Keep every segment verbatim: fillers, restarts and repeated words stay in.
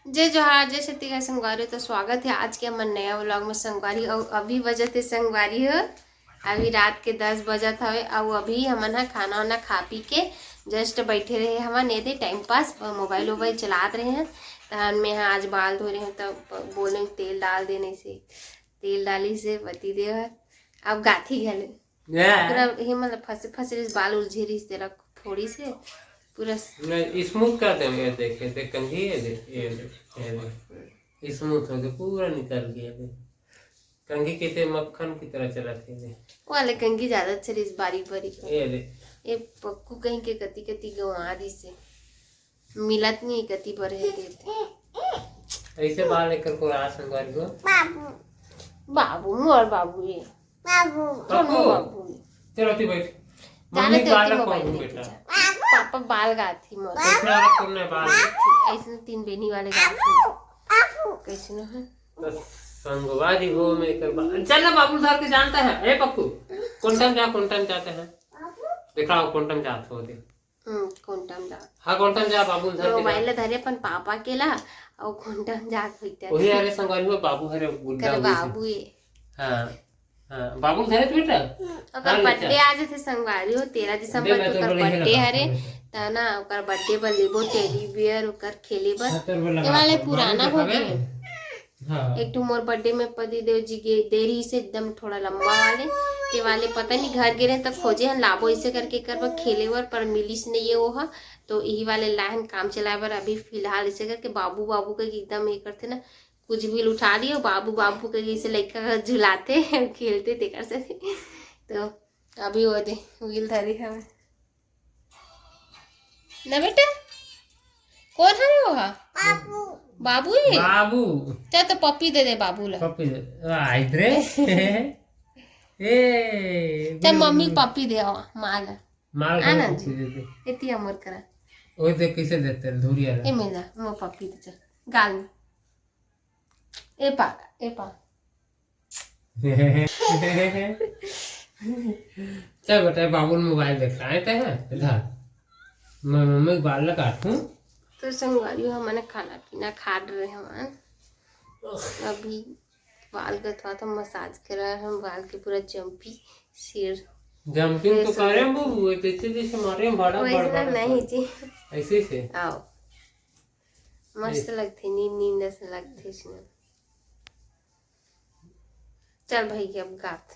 जय जोहार, जय छत्तीसगढ़ संगवारी हो। तो स्वागत हे आज के हमर नया vlog में संगवारी हो। अभी बजत हे संगवारी हो, अभी रात के दस बजत हवे। अउ अभी हमन ह खाना वाना खा पी के just बैठे रहे हमन, एदे time pass, mobile वोबाइल चलात रहे हैं। तहन में ह आज बाल धो रहे हैं, तब बोले तेल डाल देने से, तेल डाली से पति देव ह। अब गाथी घले पूरा ये मतलब फंसे फंसे रिस, बाल उलझे रिस, तेला फोड़ी से पूरा नहीं, smooth कर दे। ये देख, ये देख, कंघी, ये देख, ये देख, ये देख। Smooth हो गया, पूरा निकल गया। देख, कंघी कैसे मक्खन की तरह चलत हे। देख, वाले कंघी ज्यादा अच्छा रिस, बारीक बारीक। ये देख। ये पक्कू कहीं के कति कति गंवा दिस हे, मिलत नहीं कति बर हे देते। ऐसे बाल लेकर को रात संगवारी हो। बाबू, मोर बाबू ये। बाबू। पप्पू, बाबू। चलो, तू बैठ। जाने मम्मी तो बाल इतनी रखो mobile अभी, देखी बेटा। जा। पापा बाल गाथी मोर। इतना रखो ना बाल। ऐसे तीन बेनी वाले गाथी। कैसे न है? तो संगवारी हो, मैं कर बा-, चल ना, बाबू धर के जानता है। ए पप्पू, कौन टाइम जा, कौन टाइम जाते हैं? दिखाओ, कौन टाइम जात हो दे। हम्म, कौन टाइम जा? हाँ, कौन टाइम जा, बाबू धर के mobile जा। ला धरे अपन पापा के ला, अउ कौन टाइम जा भैया। वही, अरे संगवारी हो, बाबू हरे बुड्ढा करे हो गए बाबू थे। ये। हाँ, हाँ, बाबू धरे थे बेटा। ओकर हाँ, birthday बेटा। आ जथे संगवारी हो, तेरह दिसंबर दे, मैं को तो ओकर बोले birthday लगा हरे, था। त ना ओकर birthday बर लेबो teddy bear, ओकर खेले बर। हाँ, तो वो लगा ये वाले था, पुराना बाबू हो दिखावे। गए। हाँ। एक ठो मोर birthday में पति देव जी गे दे रहिस हे एकदम थोड़ा लंबा वाले, ते वाले पता नहीं घर गे रहे त खोजे हन लाबो इसे करके एकर बर खेले बर, पर मिलिस नहीं ये वो ह। तो यही वाले लाहन काम चलाए बर अभी फिलहाल इसे करके बाबू बाबू के एकदम ये करथे ना, कुछ भी उठा लियो बाबू बाबू के, जैसे लड़का का झुलाते खेलते तेकर से। तो अभी वो दे wheel धरे हवे ना बेटा, कौन हवे वो ह? बाबू। बाबू ये? बाबू। चल तो पप्पी दे दे बाबू ला। पप्पी दे। आ, इधरे। ए, चल मम्मी पप्पी दे आवा, माँ ला। माँ ला आना पप्पी जी। दे दे। एती अमर करा। ओ देख कैसे देते हैं, धुरिया ला। ए मेला, मो पप्पी दे चल। गाल में। ए पा, ए पा। चल बेटा, बाबू ने mobile देख रहा है, ते है? इधर। मैं मम्मी के बाल ला काटूं। तो संगवारी हो, हमने खाना पीना खा रहे हमन। अभी बाल गथवा तो massage करा हम, बाल के पूरा jumpy सिर। Jumping तो fresh करे हो। बाबू, ये जैसे जैसे मारे हम बड़ा वैसे बड़ा बड़ा नहीं कर। जी। ऐसे से। आओ। मस्त ऐसे। लगथे, नींद नींद से लगथे इसमें। चल भाई, अब गात।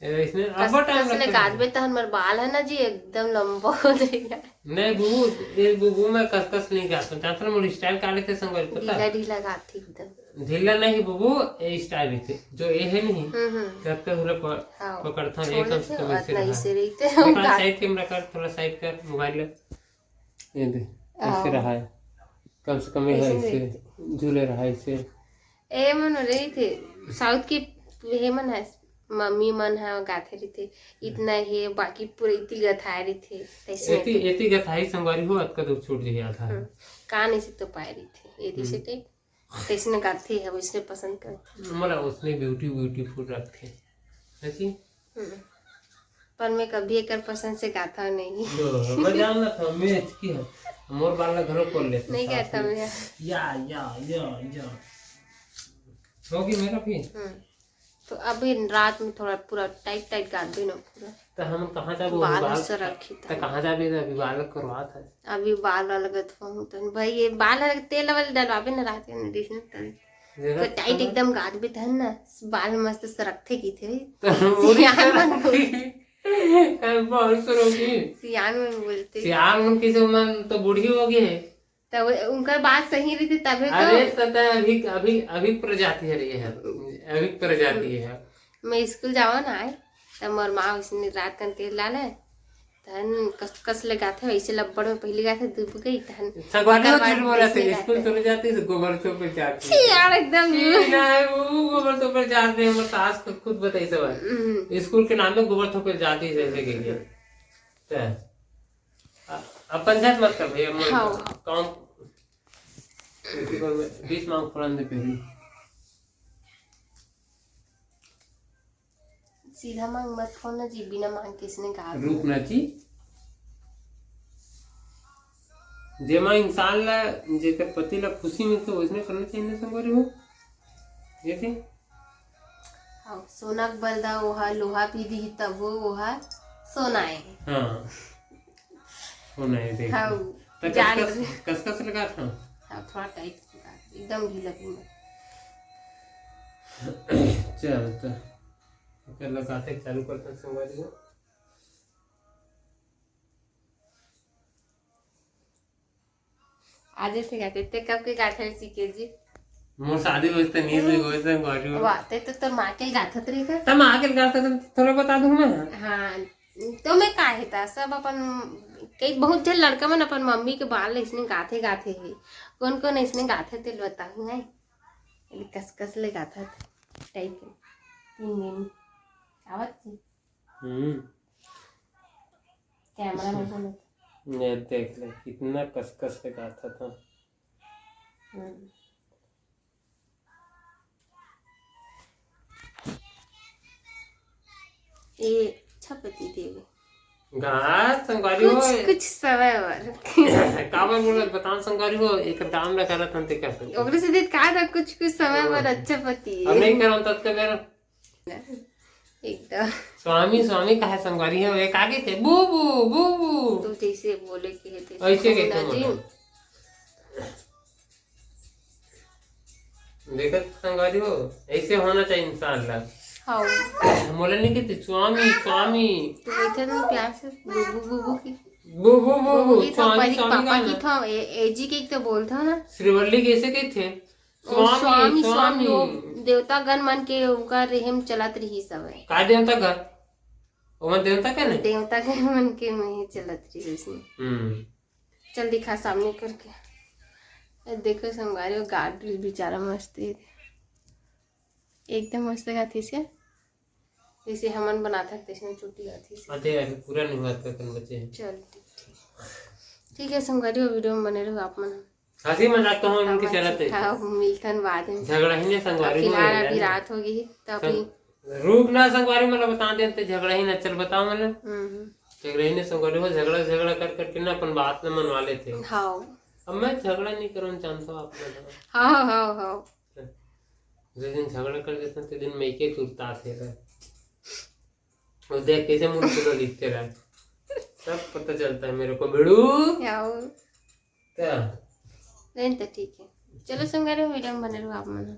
ए, इसमें कस, अब time कस ले लगता है। गात बे, तहन मोर बाल है ना जी, एकदम लंबा हो जाएगा। नहीं बुबू, ये बुबू मैं कस कस नहीं गाता, जानता ना, मोर style काले के संग पता? ढीला ढीला गात एकदम। ढीला नहीं बुबू, ये style रहते, जो ये है नहीं, हम्म, हम्म। जब तक उन्हें प-, हाँ। पकड़ता है, छोड़ ये कम से देते, कम और ऐसे नहीं रहा। से रहते, देखा, गात। Side camera कर, थोड़ा side कर, mobile ले। ये दे, ऐसे आओ। रहा है। कम से कम ये है ऐसे ऐसे, नहीं। झूले रहा है ऐसे। ए मन रही थे, South के हे मन है, मम्मी मन है, गाथे रही थे, इतना हे, बाकी पूरा इतनी गथाए रही थे, तैसे एती, नहीं। एती गथाई संगवारी हो, अतका दूर छूट जाही आधा। हम्म, कान ऐसे तो पाए रही थे, ये हम्म। दिसे type। तैसने गाथे है, वैसने पसंद करथे। मोला उसने beauty, beautiful रखथे। है कि? हम्म। पर मैं कभी एकर पसंद से गाथा नहीं। लो, मैं जान रहा था, मैं की है। मोर बाल ला घरो खोल लेता नहीं था। गाथा मैं। या, या, या, या। होगी मेरा भी? हम्म। तो अभी रात में थोड़ा पूरा tight tight गाथ देना पूरा। तो हम कहाँ जाबो अभी बाल बाल? से रखी तो था। कहाँ जाबे तो अभी बाल करवात है। अभी बाल वाल गथवाऊँ तो भाई ये बाल है तेल वाल डलवाबे ना रात में दिस न तन। जरा तो tight थोड़ा एकदम गाथ भी था ना, बाल मस्त सरकथे की थे। तो वो नहीं सियान मन बोलते। सरकती। बहुत सरोगी। सियान मन बोलते। सियान मन की जो मन तो बूढ़ी हो गई है। तब उनकर बात सही रहिथे तभे तो। अरे, त, त अभी, अभी, अभी प्रजाति हरे ये ह, अभी प्रजाति ह। मैं स्कूल जावं ना आय, त मोर माँ वइसने रात कन तेल डाले, तहन कस, कस ले गाथे, वइसे लब्बड़ में पहिली गाथे, दुब गई, तहन संगवारी हो, ओकर बाद झूठ बोलत हे, वइसने स्कूल गाथे। चले जाती तो गोबर थोपे जाती। छी, यार, एकदम छी, झूठ। ना, वो गोबर थोपे जाते, हमर सास खुद, खुद बताई सब है। हम्म। स्कूल के नाम में गोबर थोपे जाती जैसे के लिए। त अ-, अपन झट मत कर भैया, मैं हाँ। काम, बीस मांग फुरन दे पहली। सीधा मांग मत फोन ना जी, बिना मांग किसने कहा? रुक ना जी। जेमा इंसान ला, जेकर पति ला खुशी मिलथे, वैसने करना चाहिए ना संगवारी हो। ये थी। हाँ, सोना के बदला ओहा लोहा पी दिही, तब वो ओहा सोना है। हाँ, सोना है, देख। हाँ, तो जान कसकस ले। कसकस लगा था। हाँ, थोड़ा टाइट लगा, एकदम ढीला भी मत। चल तो एकर लगाते चालू करते हैं संगवारी हो। आज से गाते ते कब के गाथे सीखे जी? मोर शादी होइस त नहीं होइस संगवारी हो। वाह, ते तो तोर माँ के गाथत रही का? तब आगे गाता था, थोड़ा बता दूं मैं। हाँ, तो मैं का हेता, सब अपन कई बहुत झन लड़का मन अपन मम्मी के बाल इसने गाथे गाथे है। कौन कौन इसने गाथे तेल बताऊ है? कस कस ले गाथा टाइप के। तीन दिन आवत थी। हम्म। कैमरा में बोलत। ये देख ले, कितना कसकस से गाथा था। हम्म। ए अच्छा पति देव। गा संगवारी हो। कुछ कुछ समय बर। काबर बोलत बतान संगवारी हो, एक दाम ला करत हन ते कर सकते। ओकरे से देख का था, कुछ कुछ समय बर अच्छा पति। अब नहीं करन तब के बेर एकदम। स्वामी स्वामी कहे संगवारी हो, एक आगे थे बू बू बू बू। तू जैसे बोले कि है तैसे ऐसे कहूँ के ना तो जी। बोला। देखत संगवारी हो, ऐसे होना चाहिए इंसान ला। हाँ। मोला नहीं कहते स्वामी स्वामी। तू बैठे ना प्यार से बुबू बुबू की। बू बू बू बू बुबू की था स्वामी परी स्वामी पापा गाना। की था, ए, एजी के तो बोलता ना। श्रीवल्ली कैसे कहते? ओ, स्वामी स्वामी स्वामी। वो देवता गण मन के उनका रेहम चलत रही सब है। का देवता घर? ओमन देवता के नहीं? देवता गण मन के में चलत रही उसमें। हम्म। चल दिखा सामने करके। ए, देखो संगवारी हो गार्ड बेचारा मस्त है। एकदम मस्त गाथी से। जैसे हमन बनाथक तैसने चुटी गाथी से। अते अभी पूरा नहीं हुआ था कन बचे हैं। चल ठीक ठीक। ठीक है संगवारी हो वीडियो में बने रहो आप मन। हंसी मजाक तो हम उनके चलते हैं। हाँ, मिलथन बाद में। झगड़ा ही नहीं संगवारी हो फिलहाल यार। अभी रात हो गई तब भी। रुक ना संगवारी मतलब बता देते झगड़ा ही ना चल बताओ मतलब। हम्म, झगड़ा ही नहीं संगवारी हो झगड़ा झगड़ा कर करके ना अपन बात न मनवा लेते हैं। हाँ। अब मैं झगड़ा नहीं करना चाहता हूँ आप लोग। हाँ हाँ हाँ। जिस दिन झगड़ा कर देते हैं तो दिन मैं के तुरता थे वो देख कैसे मुंह खुला लिखते रहे। सब पता चलता है मेरे को भिड़ू। क्या हो? क्या? नहीं तो ठीक है। चलो संगवारी हो वीडियो में बने रहो आप मन।